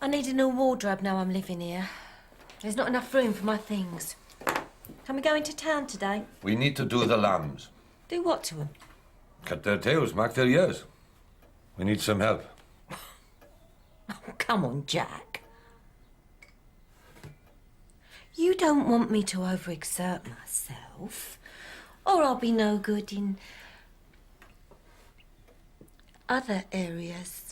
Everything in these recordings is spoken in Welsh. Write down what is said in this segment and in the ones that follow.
I need a new wardrobe now I'm living here. There's not enough room for my things. Can we go into town today? We need to do the lambs. Do what to them? Cut their tails, mark their ears. We need some help. Oh, come on, Jack. You don't want me to overexert myself, or I'll be no good in other areas.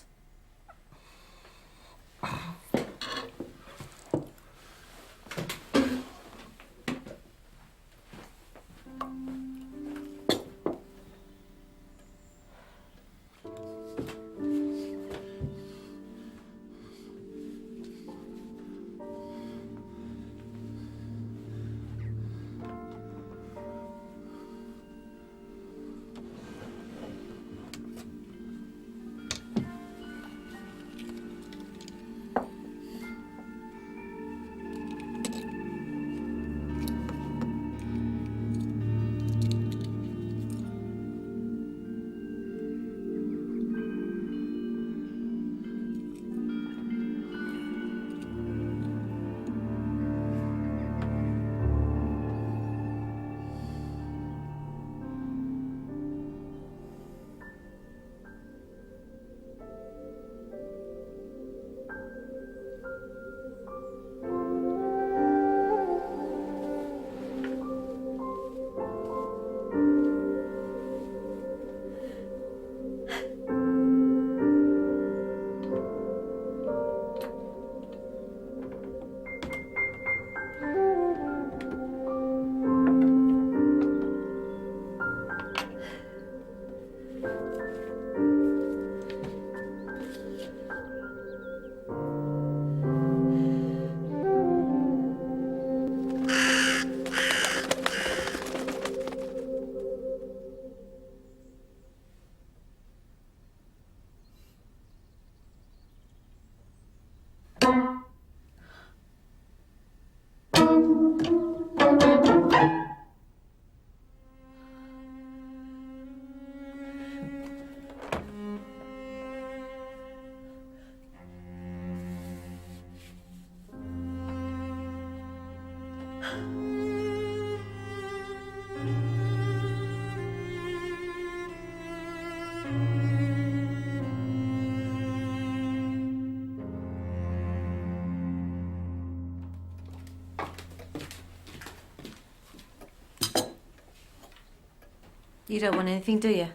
You don't want anything, do you?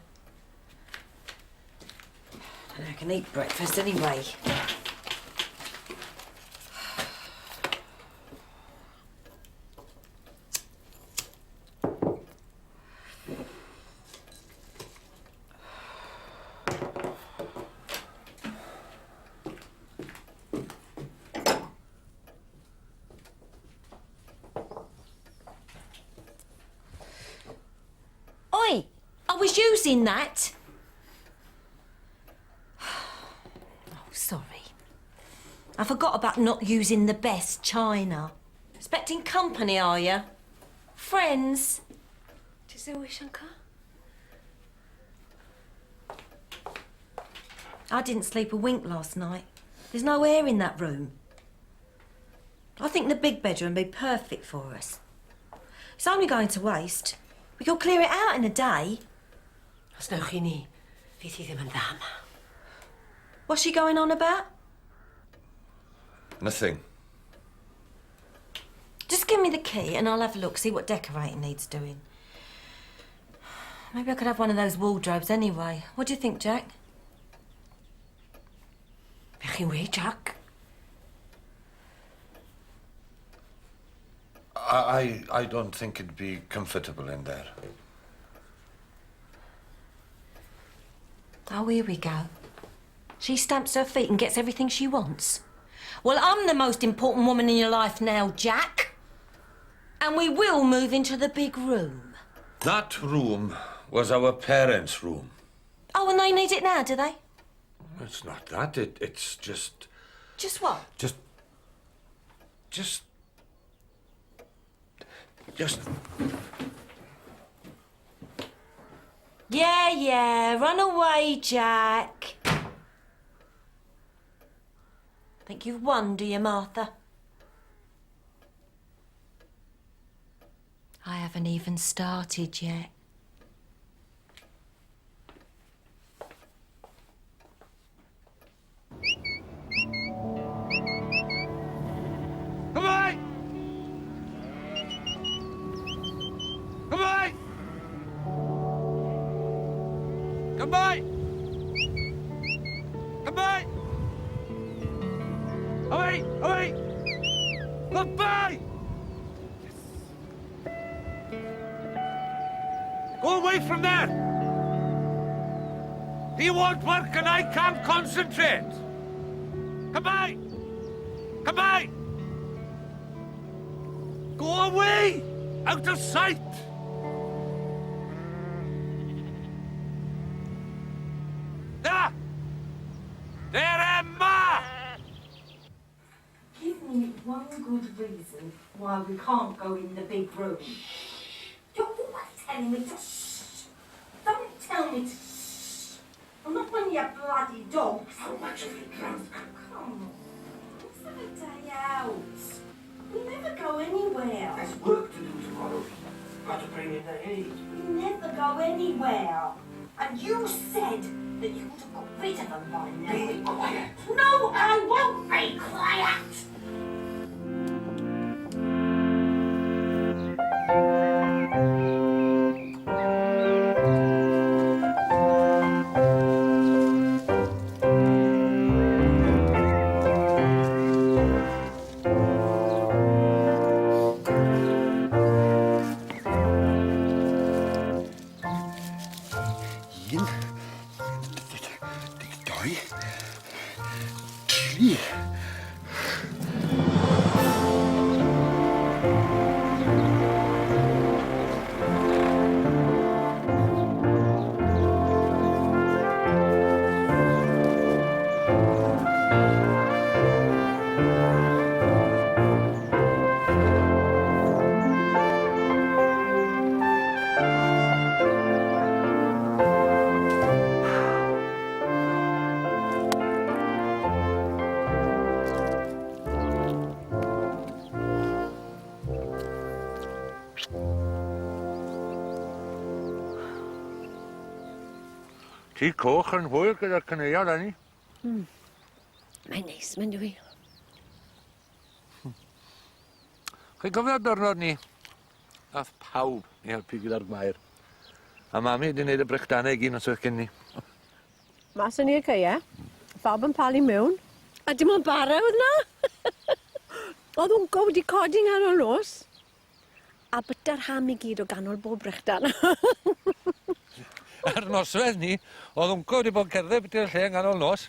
And I can eat breakfast anyway. Oi! I was using that. Oh, sorry. I forgot about not using the best china. Expecting company, are you? Friends? Ti sylwi, Sianca? I didn't sleep a wink last night. There's no air in that room. I think the big bedroom would be perfect for us. It's only going to waste. We could clear it out in a day. Os newch chi ni, fydd hi ddim yn dda yma. What's she going on about? Nothing. Just give me the key and I'll have a look, see what decorating needs doing. Maybe I could have one of those wardrobes anyway. What do you think, Jack? Be chi'n weud, Jack? I don't think it'd be comfortable in there. Oh, here we go. She stamps her feet and gets everything she wants. Well, I'm the most important woman in your life now, Jack. And we will move into the big room. That room was our parents' room. Oh, and they need it now, do they? It's not that. It's just... Just what? Just... Yeah, run away, Jack. Think you've won, do you, Martha? I haven't even started yet. Come on! Come on! Come on! Come on! Away! Away! Goodbye! Yes. Go away from there! He won't work and I can't concentrate! Come by! Come by! Go away! Out of sight! There! There, Emma! Give me one good reason why we can't go in the big room. You're always telling me to shh. Don't tell me to shh. I'm not one of your bloody dogs. How much have you drunk? Come on. Let's have a day out. We never go anywhere. There's work to do tomorrow. Got to bring in the hay. We never go anywhere. And you said that you would have got rid of them by now. Be quiet. No, I won't be quiet. Un, dau, tri. Tŷ coch yn hwyr gyda'r caneuon hynny. Mae'n neis, mae'n dwi. Chi'n cofio diwrnod ni? Nath pawb ni helpu gyda'r gwair. A mami wedi wneud y brechdanau i gyd noswaith cyn ni. Mas yn i'r caeau, phawb yn palu mewn, a dim ond bara oedd 'na. Oedd wncwl wedi codi nghanol nos, a byta'r ham i gyd o ganol bob brechdan. Ar noswaith ni, oedd wncwl wedi bod yn cerdded biti'r lle yng nghanol nos.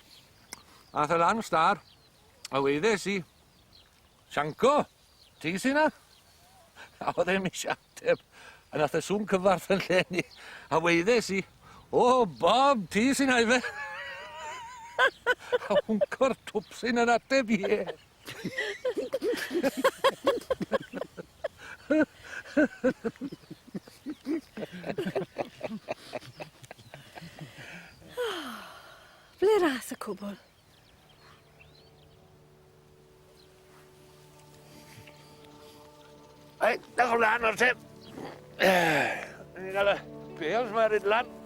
Ath e lan star, a weiddes i, Sianco, ti sy 'na? A oedd e'm eisiau ateb. A nath e sŵn cyfarth yn lle ni. A weiddes i, o, Bob, ti sy'n 'na ife? A hwnco'r twpsyn yn ateb ie. Ble ras y cwbl? Ei, dewch ymlaen o'r te. Ni'n cael y bales ma ryd lan.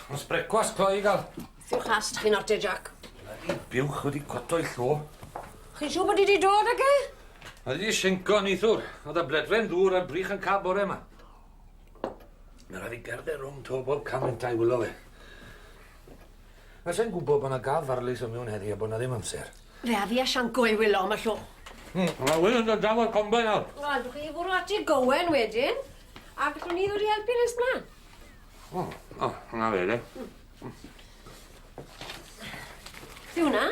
Os brecwast cloi i gael. Fiwch ast chi'n ote, Jack. Buwch wedi coto'i llo. Chi'n siŵr bod i wedi dod ag e? Mae wedi sinco neithiwr. Oedd y bledren ddŵr a'r brych yn cael bore yma. Mae rhaid i gerdded rhwng to bob cam yn tai wylo fe. Mae sy'n gwybod bod yna gaf farlys o mewn heddi a bod yna ddim amser. Fe a fi a Sianco i wylo am y llo. Mae Will yn dod draw o'r combine nawr. Wel, dwch chi fwrw ati Gowen wedyn, a gallwn ni ddod i helpu nes mlaen. O, o, hwnna fe, de. Di hwnna?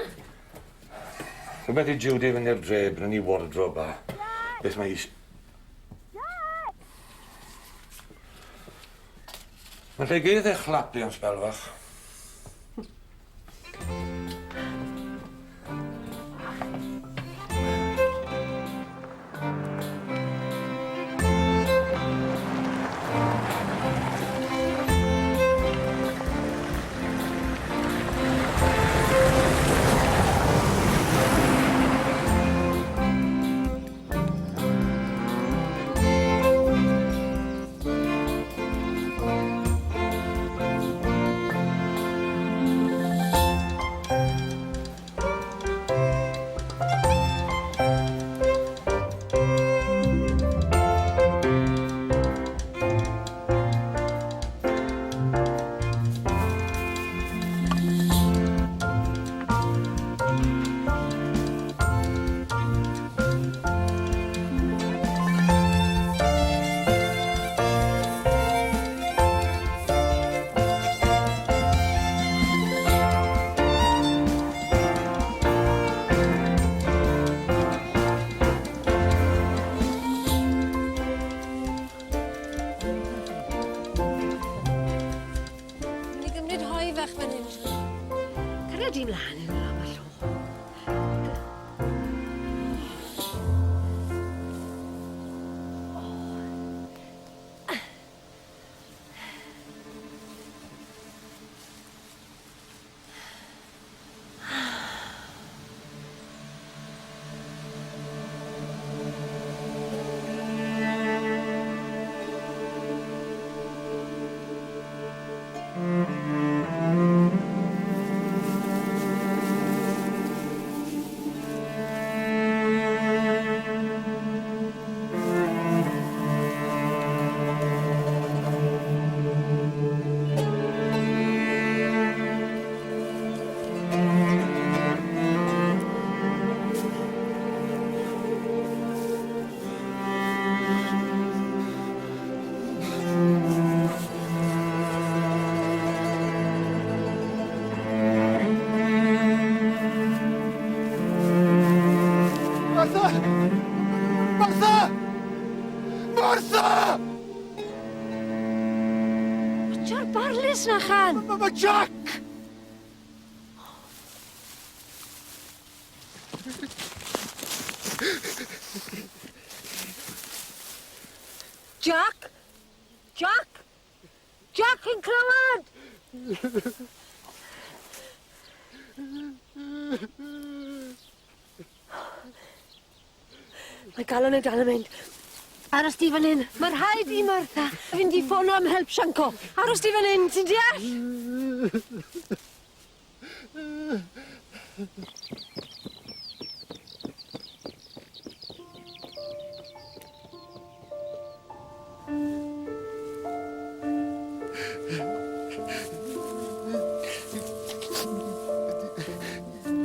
Rhywbeth i Judy fynd i'r dre, brynu wardrobe a beth mae eis... Mae'n lle gyd eich chlapu am sbel fach. Mynd i gymryd hoe fach fan hyn. Caria di mlaen yn am y llo. Martha! Martha! Martha! Watsio'r barlys na, Chan! Mae Jack! Jack! Jack! Jack yn clywed! Mae galon yn dal yn mynd. Aros di fan hyn. Mae rhaid i Martha fynd i ffono am help Sianco. Aros di fan hyn, ti'n deall?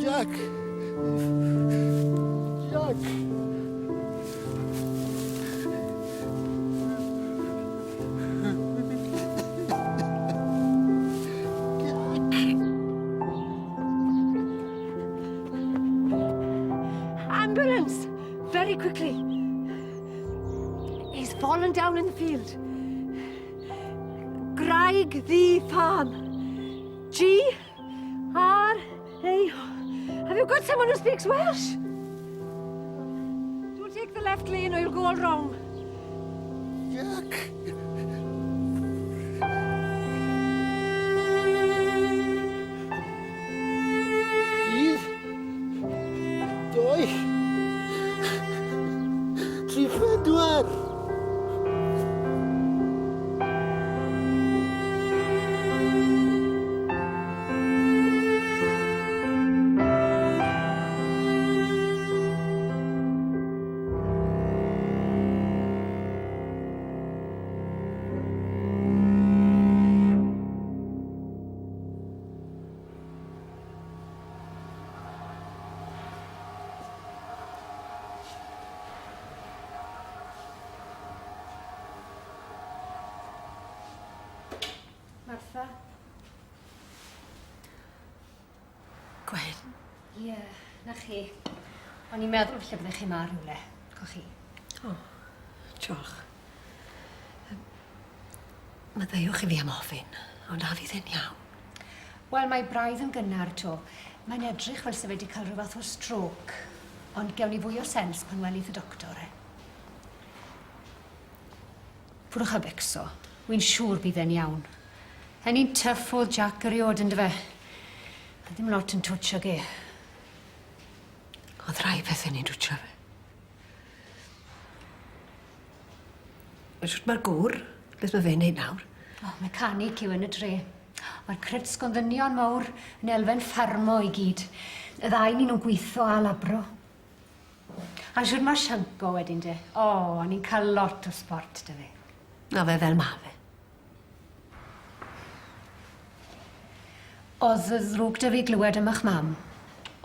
Jack! Jack! Ambulance! Very quickly. He's fallen down in the field. Graig Ddu Farm. G R A. Have you got someone who speaks Welsh? Don't take the left lane or you'll go all wrong. Jack! Un, doi, tri, pedwar. Martha? Gwen. Ie, yeah, na chi. O'n i'n meddwl falle byddech chi 'ma rhywle. Co chi. O, diolch. Maddeuwch i fi am ofyn, ond a fydd e'n iawn? Wel, mae braidd yn gynnar 'to. Mae'n edrych fel se fe 'di cael rhyw fath o strôc. Ond gewn ni fwy o sens pan welith y doctor e. Pwrwch â becso. Wi'n siŵr bydd e'n iawn. Yn un tyff o'dd Jack eriôd yndyfe? A ddim lot yn twtsh ag e. O'dd rhai pethe'n ei dwtsio fe. Shwt ma'r gŵr? Beth ma' fe'n neud nawr? O, mecanic yw yn y dre. Mae'r crytsg o'n ddynion mawr yn elfen ffarmo i gyd. Y ddau 'nyn nhw'n gwitho a labro. A shwd ma' Sianco wedyn de? O, o'n i'n ca'l lot o sbort 'dy fe. Ma' fe fel ma' fe. O'dd y ddrwg 'dy fi glywed am 'ych mam.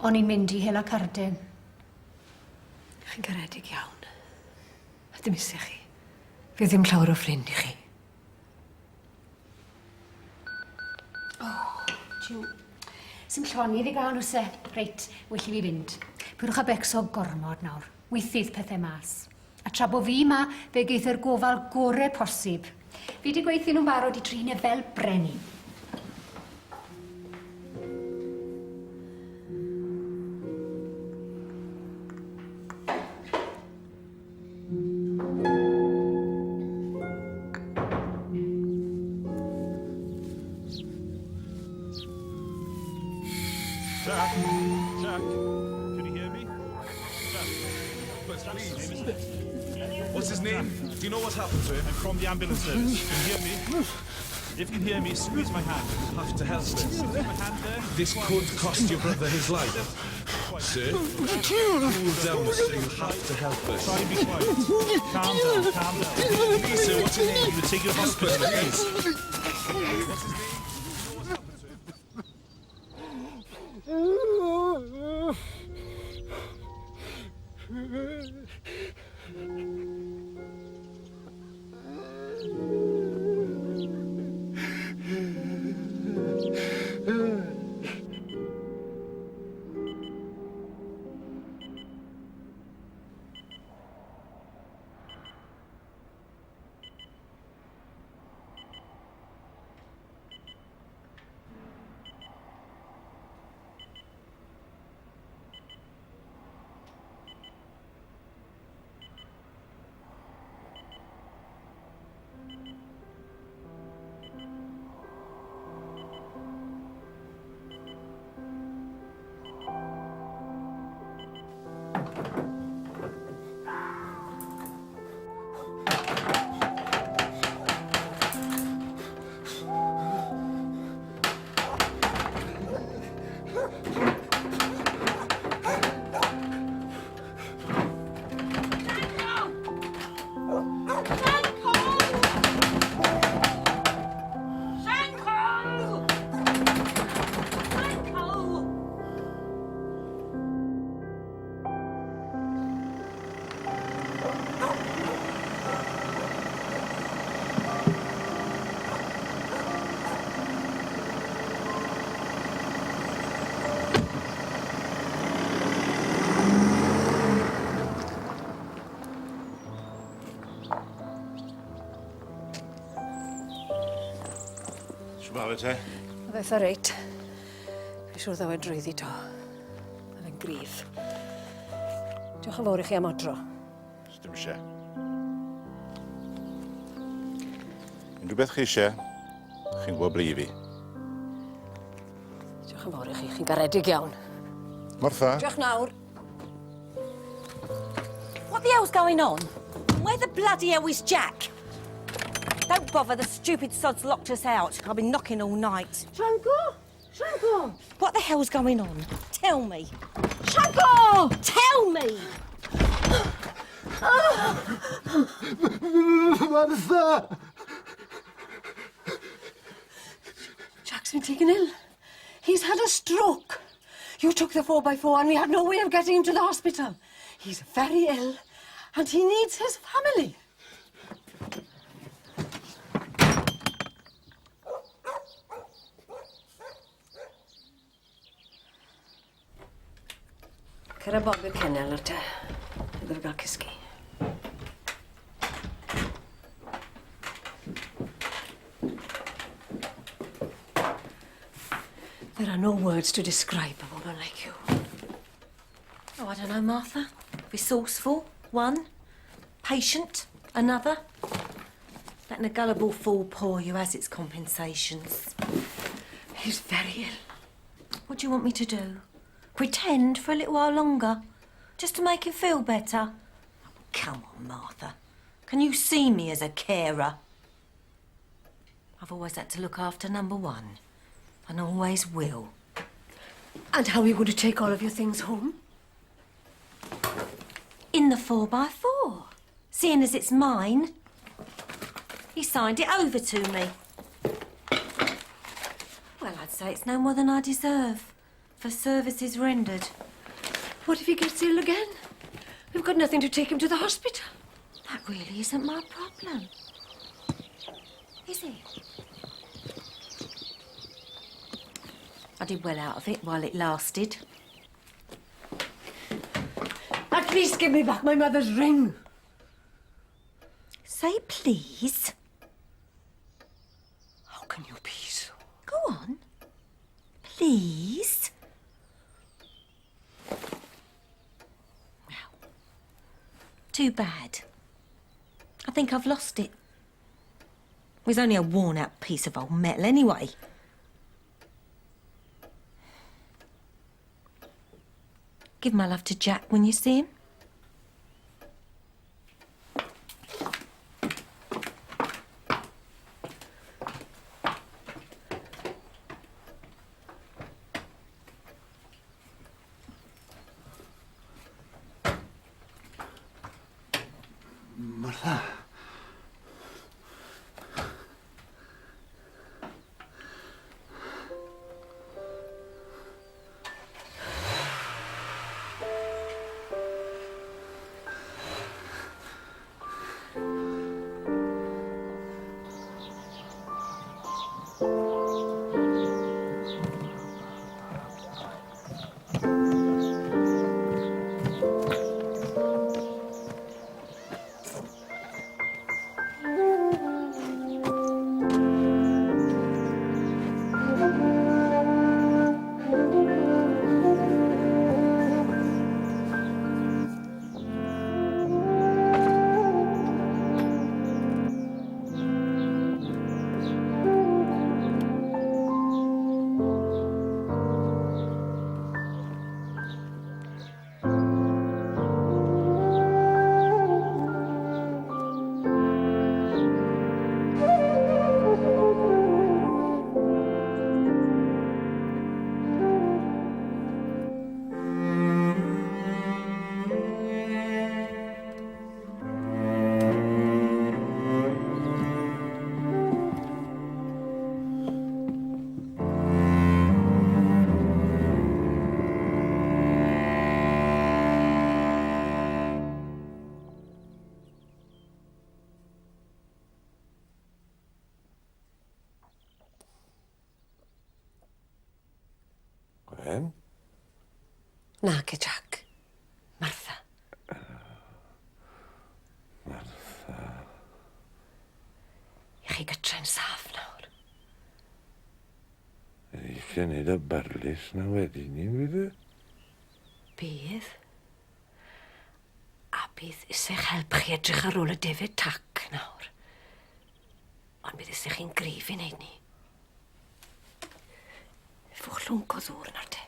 O'n i'n mynd i hela cardyn. Chi'n garedig iawn. A dim isie chi. Fi ddim llawer o ffrind i chi. O, jiw. Sim llonydd i ga'l o's e? Reit, well i fi fynd. Pidwch â becso gormod nawr. Weithith pethe mas. A tra bo fi 'ma, fe geith e'r gofal gore posib. Fi 'di gweithio nhw'n barod i drin e fel brenin. Jack, Jack, can you hear me? Jack, please. What's his name? Do you know what happened to him? I'm from the ambulance service. Can you hear me? If you can hear me, squeeze my hand. You have to help us. Squeeze my hand there. This could cost your brother his life. Sir, cool down, sir. You have to help us. Try and be quiet. Calm down, calm down. Please, sir, what's your name? We will take you to hospital, okay? What's his name? Shwmae fe te? Ma' fe eitha reit. Fi'n siŵr ddaw e drwyddi 'to. Ma' fe'n gryf. Diolch yn fowr i chi am odro. Sdim isie. Unrhyw beth chi isie, chi'n gwybod ble i fi. Diolch yn fawr i chi, chi'n garedig iawn. Martha. Diolch nawr. What the hell's going on? Where the bloody hell is Jack? Don't bother, the stupid sods locked us out. I've been knocking all night. Sianco! Sianco! What the hell's going on? Tell me. Sianco! Tell me! Martha! Jack's been taken ill. He's had a stroke. You took the 4x4 and we had no way of getting him to the hospital. He's very ill and he needs his family. Cer a Bob i'r cenel nawr te. Iddo fe ga'l cysgu. There are no words to describe a woman like you. Oh, I don't know, Martha. Resourceful, one. Patient, another. Letting a gullible fool pour you has its compensations. He's very ill. What do you want me to do? Pretend for a little while longer? Just to make him feel better? Oh, come on, Martha. Can you see me as a carer? I've always had to look after number one, and always will. And how are you going to take all of your things home? In the 4x4. Seeing as it's mine. He signed it over to me. Well, I'd say it's no more than I deserve for services rendered. What if he gets ill again? We've got nothing to take him to the hospital. That really isn't my problem. Is it? I did well out of it while it lasted. At least give me back my mother's ring. Say please. How can you be so? Go on. Please. Well, too bad. I think I've lost it. It was only a worn out piece of old metal anyway. Give my love to Jack when you see him. Martha. Gwen? Nage, Jack. Martha. Martha. I chi gytre'n saff nawr. Ydy eisiau neud y barlys na wedyn ni, fydd e? Bydd. A bydd eisiau'ch help chi edrych ar ôl y defyd tac nawr. Ond bydd eisiau chi'n gryf i wneud ni. Fwch llwnc o ddŵr nawr te.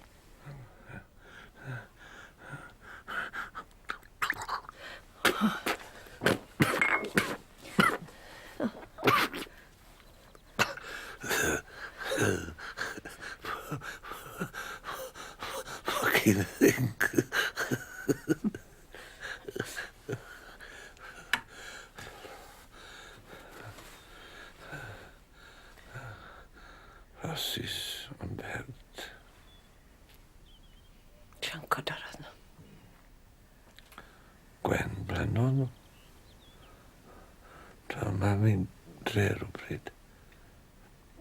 Fucking think. Francis ond hert. Sianco darodd nhw. Gwen blannon nhw. Tra ma fi'n dre rhywbryd.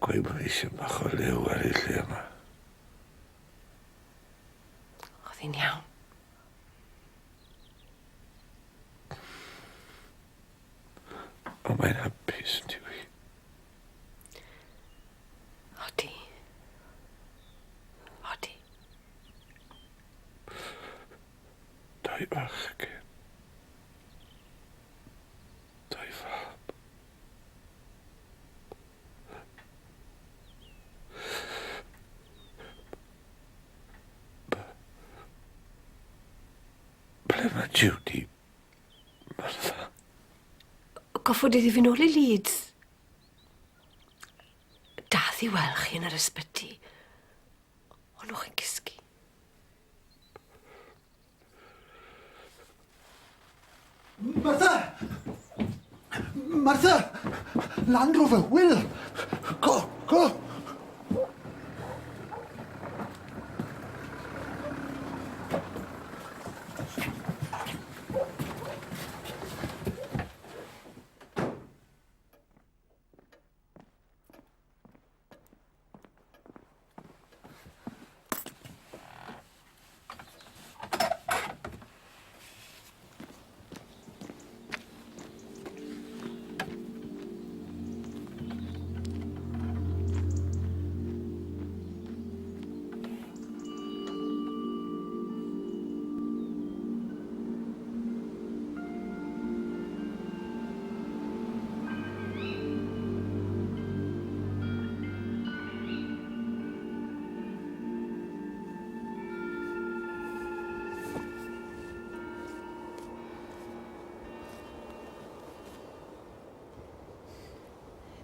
Gweud bod fi eisiau bach o liw ar ei lle yma. Oedd hi'n iawn. mae'n hapus, yw hi? Odi. Odi. Dau fachgen. Dau fab. Ble mae Judy? Martha? Goffod iddi fynd nôl i Leeds. Dath i weld chi yn yr ysbyty. Ond o'ch chi'n cysgu. Martha! Martha! Land Rover, Will! Go, go!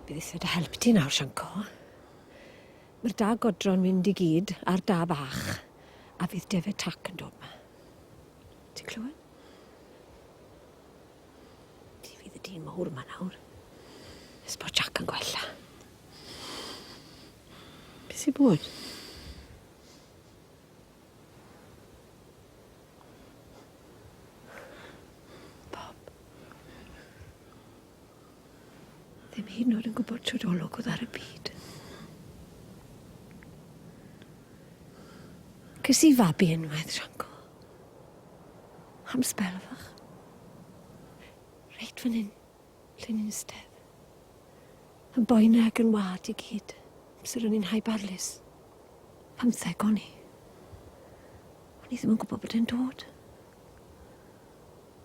Bydd eisiau dy help ti nawr, Sianco. Mae'r da godro'n mynd i gyd a'r da bach, a fydd defaid tac yn dod 'ma. Ti'n clywed? Ti fydd y dyn mawr 'ma nawr. Nes bod Jack yn gwella. Be sy bod? Bob. Ddim hyd yn oed yn gwybod shwd olwg oedd ar y byd. Ces i fabi unwaith, Sianco. Am sbel fach. Reit fan hyn, lle ni'n eistedd. Yn boenau ac yn wad i gyd. Amser o'n i'n hau barlys. 15 o'n i. O'n i ddim yn gwybod bod e'n dod.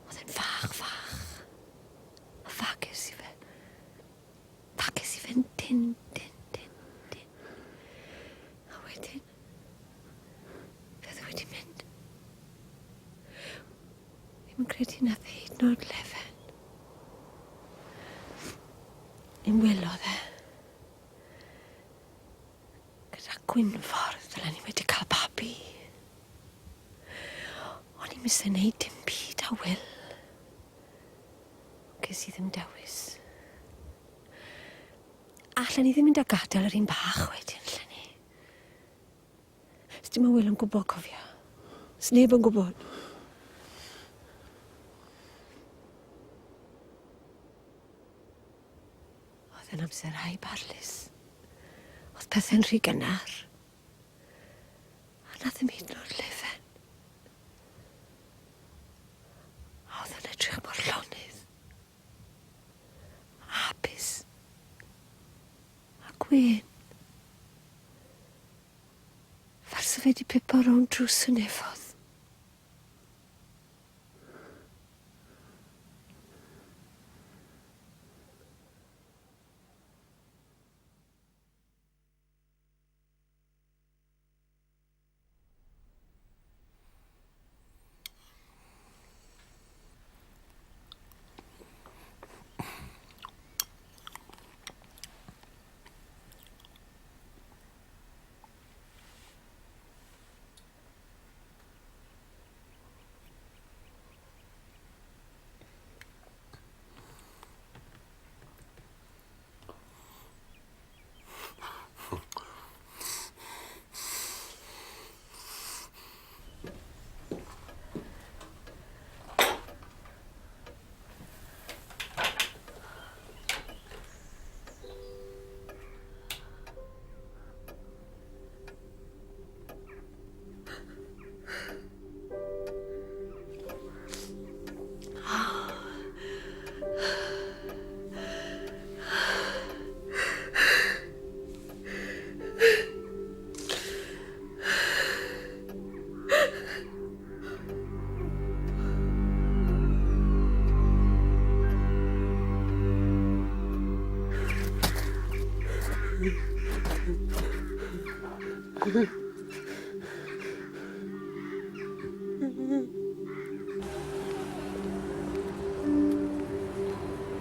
Oedd e'n fach, fach. A fages i fe. Fages i fe'n dyn, dyn, dyn, dyn. A wedyn, fe oedd e wedi mynd. Ddim yn credu nath e hyd yn oed lefen. Un welodd e. Gyda Gwynfor, ddylen ni wedi cael babi. O'n i'm isie neud dim byd â Wil. Ges i ddim dewis. Allen i ddim mynd a gadael yr un bach wedyn, allen i? Sdim y Wil yn gwybod, cofia. Sneb yn gwybod. Oedd yn amser hau barlys. Oedd pethau'n rhy gynnar. A na ddim hyd yn oed lefen. A oedd yn edrych mor llonydd. A hapus. A gwên. Fel sa fe 'di pipo rownd drws y nefodd.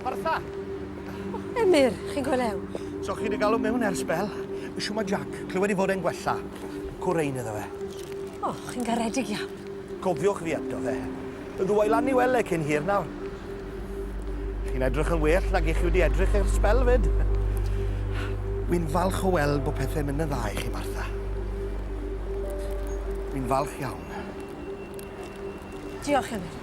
Martha! Emyr, chi'n golew. So chi wedi galw mewn ers sbel. Siw ma Jack, clywed i fod e'n gwella. Cwrein iddo fe. O, chi'n garedig iawn. Cofiwch fi ato fe. Y ddwy lan i wele cyn hir nawr. Chi'n edrych yn well nag i chi wedi edrych ers sbel fyd. Wi'n falch o weld bod pethau'n mynd yn dda i chi, Martha. Wi'n falch iawn. Diolch, Emyr.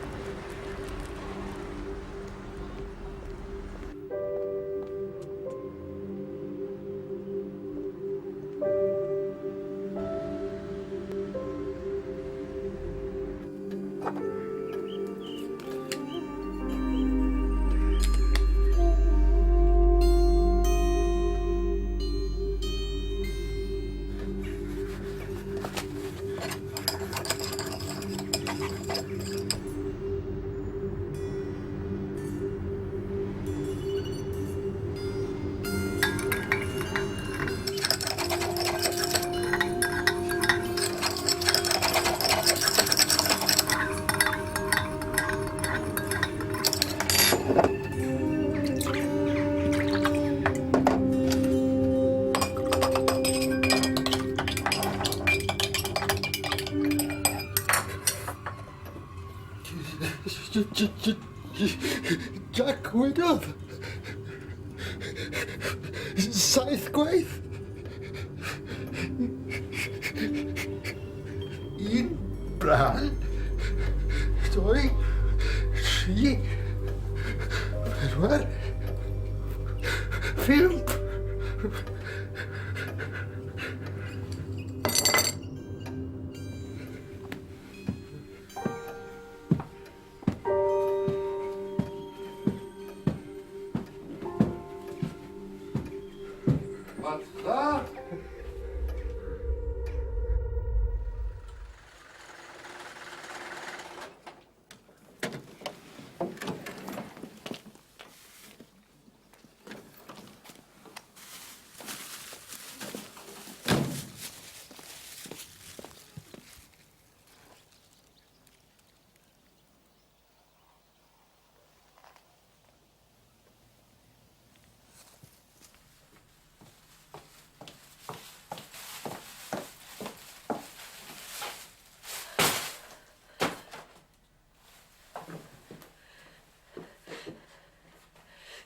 Jack wedodd. 7 gwaith. 1 brân. 2, 3, 4, 5. Martha!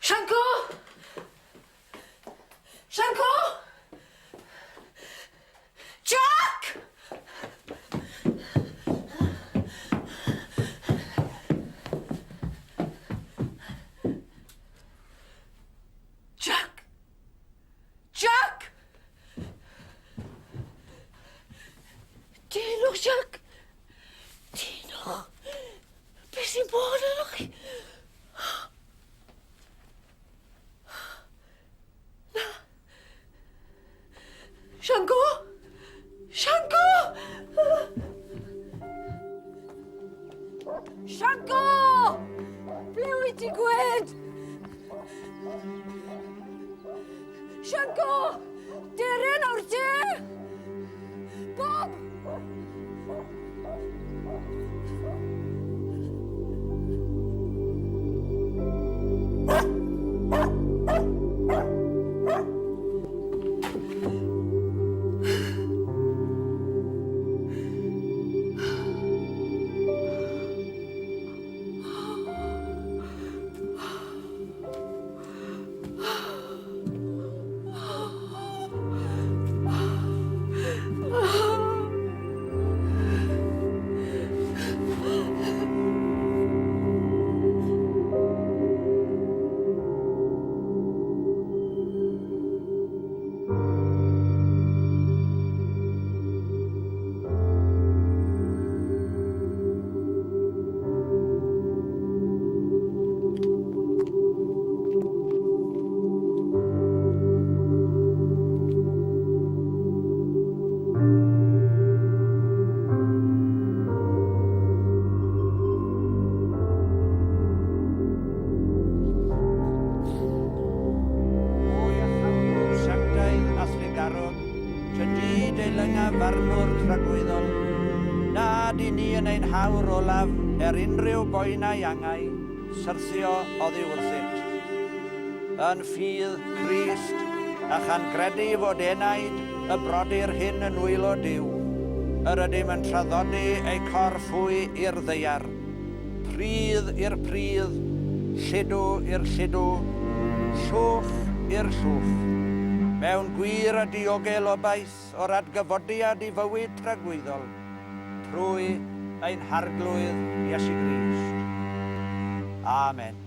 Sianco! Sianco! Jack! Jack! Jack! Dynwch, Jack! Dynwch! Be sy'n bod arnoch chi? Na. Sianco! Sianco! Sianco! Ble wyt ti gwed? Sianco! Dere nawr te! Bob! deilynga farnwr tragwyddol, nad i ni yn ein hawr olaf er unrhyw boenau angau, syrthio oddi wrthyt. Yn ffydd Crist, a chan gredu fod enaid y brodyr hyn yn nwylo Duw, yr ydym yn traddodi eu corff hwy i'r ddaear, pridd i'r pridd, lludw i'r lludw, llwch i'r llwch, mewn gwir a diogel obaith o'r adgyfodiad i fywyd tragwyddol, trwy ein Harglwydd Iesu Grist. Amen.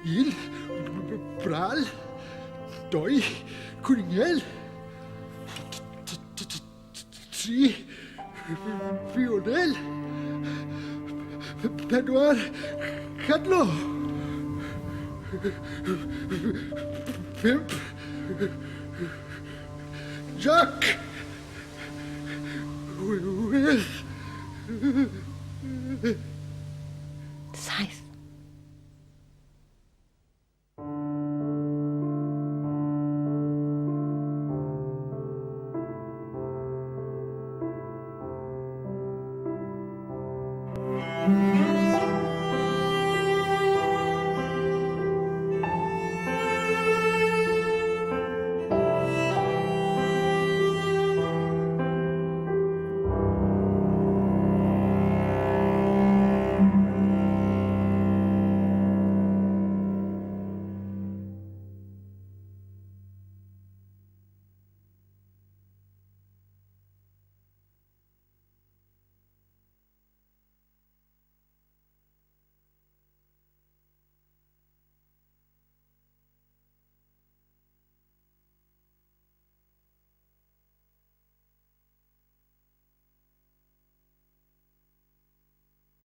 Un, bral, doi, cwringel, tri, fionel, pedwar, cadlo, pump, Jack, wech.